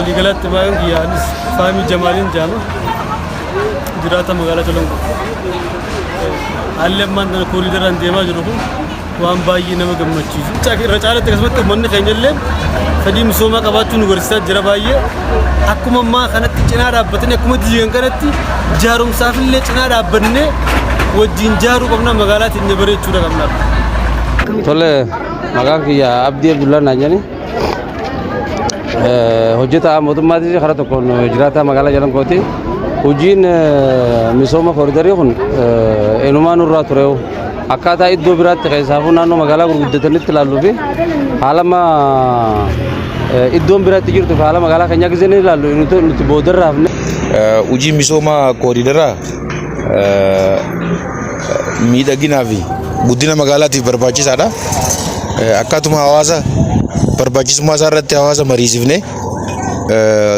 waliigalaatti baay'een kiyyaanis Faamii Jamaaliin jaama jiraata magaalaa Calanqoo. Haalli ammaan tana kooriidaraan deemaa jiru kun waan baay'ee nama gammachiisu. Irra caalatti akkasumatti uummanni keenya illee fedhii misoomaa qabaachuu nu barsiisaa jira baay'ee. Akkuma ammaa kanatti cinaa dhaabbatanii akkuma diigan kanatti jaarumsaaf illee cinaa dhaabbannee wajjin jaaruu qabna magaalaa teenya bareechuudha qabna. Tole, maqaan kiyya Abdii Abdullaa naan jedhani. Hojjetaa mootummaatis karaa tokkoon jiraataa magaalaa Calanqooti. Hojiin misooma kooridarii kun eenyumaa nurraa ture. Akkaataa iddoo biraatti keessaafuu naannoo magaalaa gurguddatanitti ilaalluu fi haala iddoon biraatti jirtu fi haala magaalaa keenyaa gisee ni ilaallu nuti boodarraa hafne. Hojii misooma kooridaraa miidhaginaa fi guddina magaalaatiif barbaachisaadha. Akkaatuma hawaasa barbaachisummaa isaa irratti hawaasa mariisifne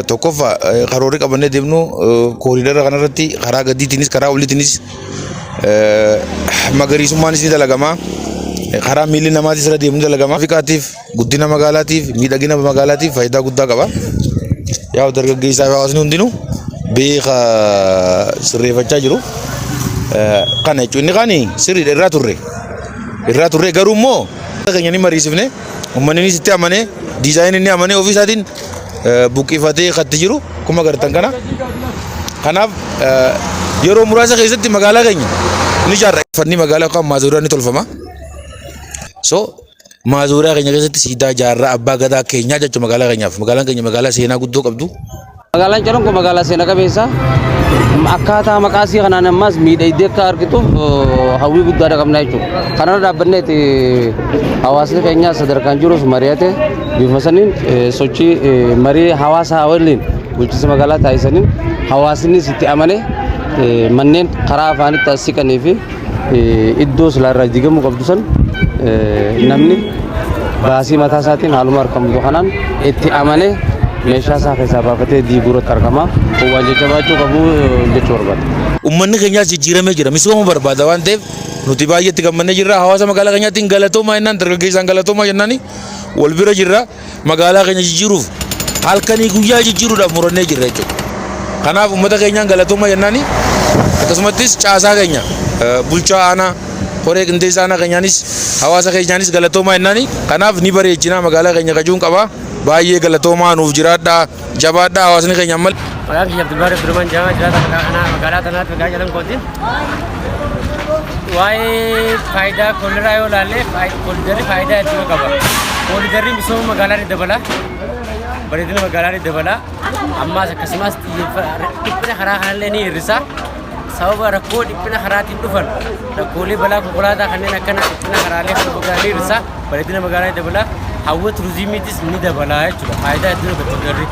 tokkoffaa karoorri qabannee deemnu kooriidara kanarratti karaa gadiitiinis karaa oliitiinis magariisummaanis ni dalagama. Karaa miilli namaatis irra deemu ni dalagama. Afrikaatiif guddina magaalaatiif miidhagina magaalaatiif faayidaa guddaa qaba. Yaa dargaggeessaa fi hawaasni hundinuu beeka sirreeffachaa jiru. Kana jechuun inni kaani sirriidha irraa turre. Irraa turre garuu immoo keenya ni mariisifne uummanni itti amanee diizaayinii inni amanee ofii isaatiin buqqifatee katti jiru kuma gartan kana. Kanaaf yeroo muraasa keessatti magaalaa keenya ni ijaarra. Fanni magaalaa yookaan maazuuraa ni tolfama. So maazuuraa keenya keessatti siidaa jaarraa abbaa gadaa keenyaa jechuudha magaalaa keenyaaf. Magaalaan keenya magaalaa seenaa guddoo qabdu. Magaalaan Calanqoo magaalaa seena qabeessa. Akkaataa maqaa isii kanaan ammas miidhagdee akka argituuf hawwii guddaadha qabna jechuudha. Kanarra dhaabbanneeti hawaasni keenya sadarkaan jirus mari'ate bifa saniin sochii marii hawaasaa waliin bulchiinsa magaalaa taasisaniin hawaasnis itti amane manneen karaa afaanitti as siqanii fi iddoo silaa irraa diigamuu qabdu san namni baasii mataa isaatiin haaluma argamtu kanaan itti amanee meeshaa isaa keessaa baafatee diiguu irratti argama. Kun waan jajjabaachuu qabu jechuu barbaada. Uummanni keenyaas jijjiiramee jira. Misooma barbaada waan ta'eef nuti baay'ee itti gammannee jirra. Hawaasa magaalaa keenyaatiin galatoomaa jennaan dargaggeessaan galatoomaa jennaan wal bira jirra. Magaalaa keenya jijjiiruuf halkanii guyyaa jijjiiruudhaaf murannee jirra jechuudha. Kanaaf uummata keenyaan galatoomaa jennaani akkasumattis caasaa keenya bulchaa aanaa koree qindeessaa aanaa keenyaanis hawaasa keenyaanis galatoomaa jennaani kanaaf ni bareechinaa magaalaa keenya kajuun qaba. Baay'ee galatoomaa nuuf jiraadhaa jabaadhaa hawaasni keenya ammallee. Maqaan kiyya Abdulbaar Abdurrahman jedhama jiraata magaalaa kanaa magaalaa tanaatti magaalaa Calanqooti. Waa'ee faayidaa koolidaraa yoo ilaalle koolidarri faayidaa hedduu qaba. Koolidarri misooma magaalaa ni dabala. Bareedina magaalaa ni dabala. Ammaas akkasumas dhiphina karaa kanallee ni hir'isa. Sababa rakkoo dhiphina karaatiin dhufan rakkoolee balaa konkolaataa kanneen akkanaa dhiphina karaalee kan magaalaa ni hir'isa. Bareedina magaalaa ni dabala. Hawwa turizimiitis ni dabala jechuudha. Faayidaa hedduu qaba koolidarri.